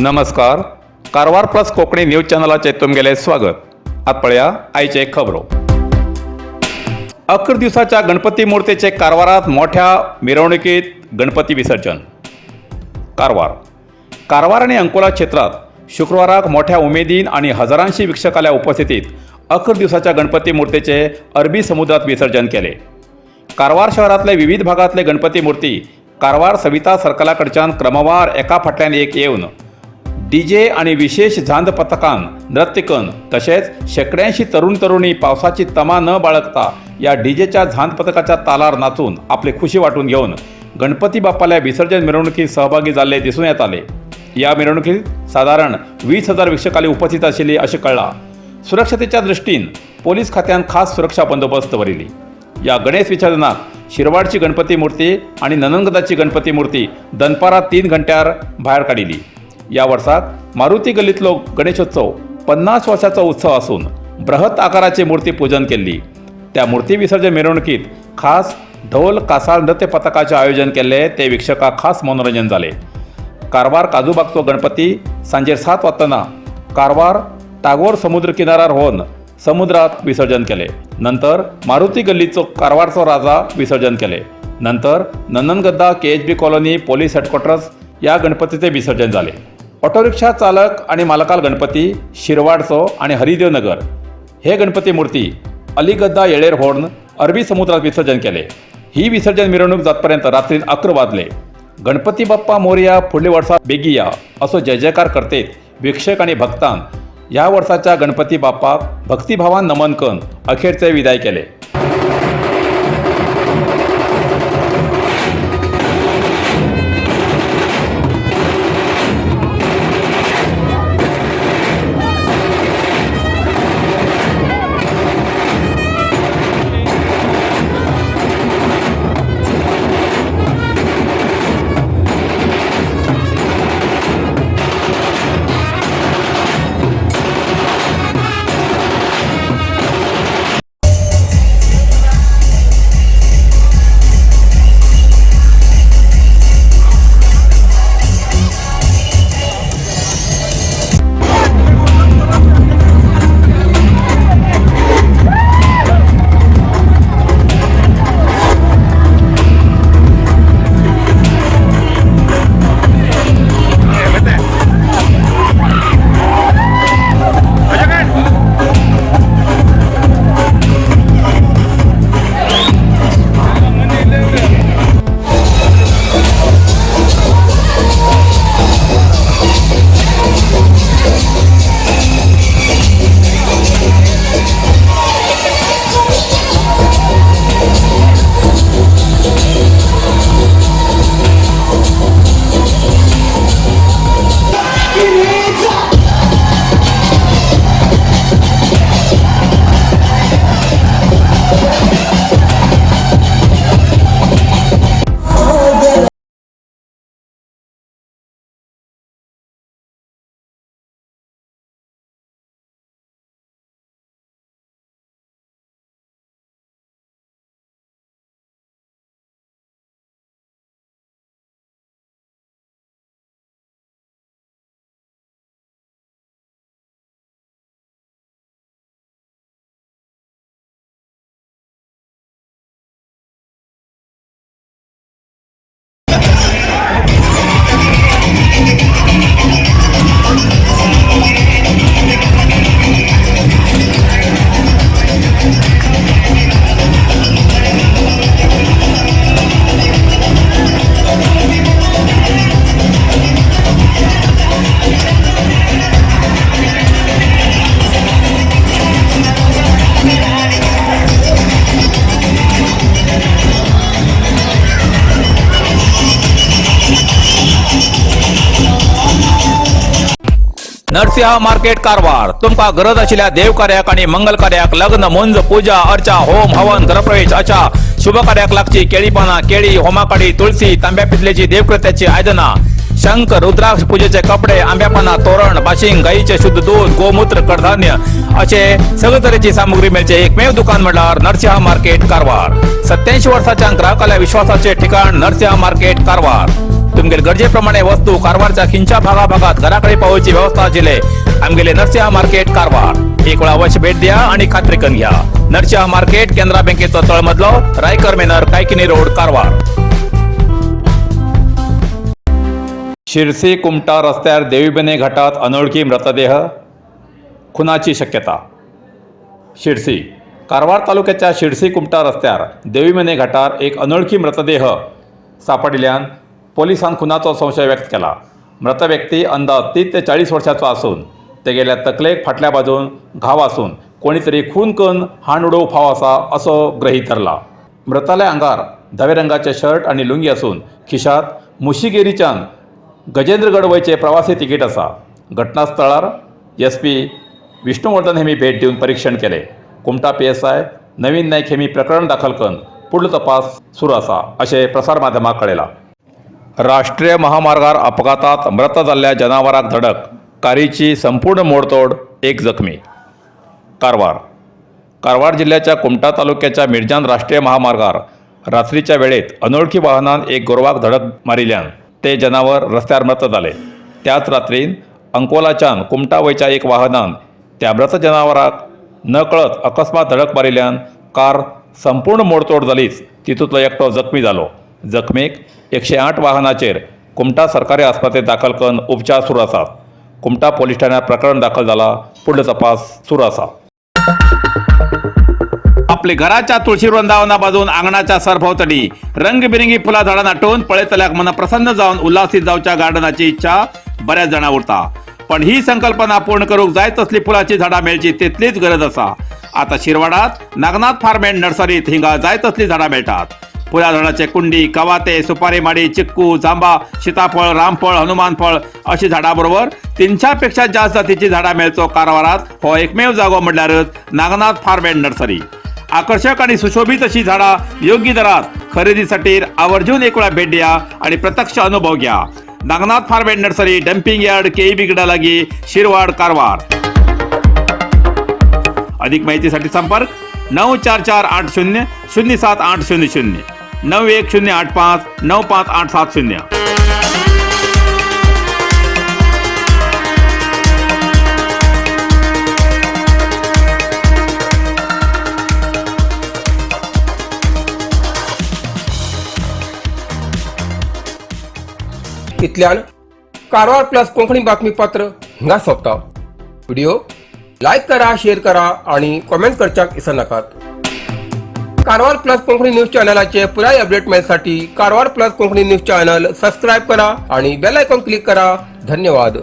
नमस्कार, Karwar plus Konkani news चॅनलाचेर तुमगेलें स्वागत. आतां पळया आयचे खबरो. 11 दिवसाच्या गणपती मूर्तीचे कारवारात मोठ्या मिरवणुकीत गणपती विसर्जन. कारवार, कारवार आणि अंकोला क्षेत्रात शुक्रवाराक मोठ्या उमेदीन आणि हजारांशी वीक्षकाल्या उपस्थितीत 11 दिवसाच्या गणपती मूर्तीचे अरबी समुद्रात विसर्जन केले. कारवार शहरातले विविध भागातले गणपती मूर्ती कारवार सविता सर्कलाकडच्यान क्रमवार एका फाटल्यान एक येवन डीजे आणि विशेष झांज पथकान नृत्य करून, तशेंच शेंकड्यांशी तरुण तरुणी पावसाची तमा न बाळगता या डीजेच्या झांज पथकाच्या तालार नाचून आपली खुशी वाटून घेवन गणपती बाप्पाल्या विसर्जन मिरवणुकीत सहभागी जाल्ले दिसून येताले. या मिरवणुकीत सादारण 20,000 वीक्षकाली उपस्थित आशिल्ली अशें कळ्ळां. सुरक्षतेच्या दृश्टीन पोलीस खात्यान खास सुरक्षा बंदोबस्त दवरिल्ली. या गणेश विसर्जनाक शिरवाडची गणपती मूर्ती आणि ननंदगदाची गणपती मूर्ती दनपारां 3 घंट्यार भायर काडिल्ली. या वर्साक मारुती गल्लीतलो गणेशोत्सव 50 वर्साचो उत्सव असून बृहत आकाराची मूर्ती पूजन केल्ली. त्या मूर्ती विसर्जन मिरवणुकीत खास ढोल कासाळ नृत्य पथकाचे आयोजन केल्ले, ते वीक्षकाक खास मनोरंजन जाले. कारवार काजूबागचो गणपती सांजेर 7 वाजताना कारवार टागोर समुद्र किनारार होवन समुद्रात विसर्जन केले. नंतर मारुती गल्लीचो कारवारचो राजा विसर्जन केले. नंतर नंदनगद्दा, KHB colony, police headquarters या गणपतीचे विसर्जन झाले. ऑटोरिक्षा चालक आणि मालकाल गणपती, शिरवाडचो आणि हरिदेव नगर हे गणपती मूर्ती अलीगद्दा येळेर होर्न अरबी समुद्रात विसर्जन केले. ही विसर्जन मिरवणूक जातपर्यंत रात्री 11 वाजले. गणपती बाप्पा मोरया, फुडल्या वर्सा बेगी या असो जय जयकार करतेत वीक्षक आणि भक्तान ह्या वर्साच्या गणपती बाप्पाक भक्तिभावान नमन करून अखेरचे विदाय केले. नरसिंहा मार्केट कारवार. तुमका गरज आशिल्ल्या देवकार्याक आणि मंगल कार्याक, लग्न, मुंज, पूजा अर्चा, होम हवन, घरप्रवेश अशा शुभ कार्याक लागची केळी पानां, केळी, होमाकाडी, तुळसी, तांब्या पितलेची देवकृत्याची आयदनां, शंख, रुद्राक्ष, पूजेचे कपडे, आंब्या पानां, तोरण, बाशिंग, गाईचे शुद्ध दूध, गोमूत्र, कडधान्य असे सगळे तरेची सामुग्री मेळचे एकमेव दुकान म्हळ्यार नरसिंहा मार्केट कारवार. 87 वर्साच्या ग्राहकाल्या विश्वासाचे ठिकाण नरसिंहा मार्केट कारवार. तुमगेले गरजे प्रमाणे वस्तू कारवारच्या खिंच्या भागाभागात घराकडे पावोवची व्यवस्था आशिल्ले आमगेले नरसिंहा मार्केट कारवार. एक वेळा अवश्य भेट द्या आणि खात्री करून घ्या. नरसिंहा मार्केट, केनरा बँकेचो तळमजलो, रायकर मेनर, कायकिनी रोड, कारवार. शिरसी कुमटा रस्त्यार देवीबने घाटात अनोळखी मृतदेह, खुनाची शक्यता. शिरसी कारवार तालुक्याच्या शिरसी कुमटा रस्त्यार देवीमने घाटार एक अनोळखी मृतदेह सापडिल्ल्यान पोलिसान खुनाचो संशय व्यक्त केला. मृत व्यक्ती अंदाज 30 ते 40 वर्षाचो आसून तेगेल्या तकलेक फाटल्या बाजून घाव आसून कोणी तरी खून करून हाण उडोवंक फाव आसा असो गृहीत धरला. मृताल्या आंगार धवे रंगाचे शर्ट आनी लुंगी आसून खिशात मुशिगेरीच्यान गजेंद्रगड वयचे प्रवासी तिकीट आसा. घटनास्थळार एस पी विष्णुवर्धन हेमी भेट दिवन परीक्षण केले. कुमटा पीएसआय नवीन नाईक हेमी प्रकरण दाखल करून पुढलो तपास सुरू आसा अशें प्रसार माध्यमाक कळयलां. राष्ट्रीय महामार्गार अपघातात मृत जाल्ल्या जनावराक धडक, कारीची संपूर्ण मोडतोड, एक जखमी. कारवार. कारवार जिल्ह्याच्या कुमठा तालुक्याच्या मिरजान राष्ट्रीय महामार्गार रात्रीच्या वेळेत अनोळखी वाहनान एक गोरवाक धडक मारिल्ल्यान ते जनावर रस्त्यार मृत जाले. त्याच रात्रीन अंकोलाच्यान कुमठा वयच्या एक वाहनान त्या मृत जनावराक नकळत अकस्मात धडक मारिल्ल्यान कार संपूर्ण मोडतोड जालीच, तितूंतलो एकटो जखमी जालो. जखमीक 108 वाहनाचेर कुमठा सरकारी आस्पत्रेंत दाखल करून उपचार सुरू आसात. कुमठा पोलीस ठाण्यात प्रकरण दाखल जाला, पुढलो तपास सुरू आसा. आपले घराच्या तुळशी वृंदावना बाजून आंगणाच्या सरभोवतणी रंगबिरंगी फुला झाडां नाटून पळयतल्याक मन प्रसन्न जावन उल्हासीत जावच्या गार्डनाची इच्छा बऱ्याच जाणां उरता. पण ही संकल्पना पूर्ण करूक जाय तसली फुलाची झाडां मेळची तितलीच गरज आसा. आता शिरवाडात नागनाथ फार्म अँड नर्सरीत हिंगा जाय तसली झाडां मेळटात. फुला झाडाचे कुंडी, कवाते, सुपारी माडी, चिक्कू, जांबा, सीताफळ, रामफळ, हनुमान फळ अशी झाडां बरोबर 300 पेक्षा जास्त जातीची झाडां मेळचो कारवारात हो एकमेव जागो म्हणल्यारच नागनाथ फार्म अँड नर्सरी. आकर्षक आणि सुशोभित अशी झाडां योग्य दरात खरेदीसाठी आवर्जून एक वेळा भेट द्या आणि प्रत्यक्ष अनुभव घ्या. Nagnath farm and nursery, dumping yard, केईबी लागी, शिरवाड, कारवार. अधिक माहितीसाठी संपर्क 9448007800, 9108595870. इतल्यान कारवार प्लस कोंकणी बातमीपत्र हिंगा सोंपता. व्हिडिओ लायक करा, शेअर करा आणि कॉमेंट करच्याक विसरनाकात. कारवार प्लस कोंकणी न्यूज चॅनलाचे पुराय update मेळसाठी Karwar plus Konkani news channel subscribe करा आणि बेल आयकॉन क्लिक करा. धन्यवाद.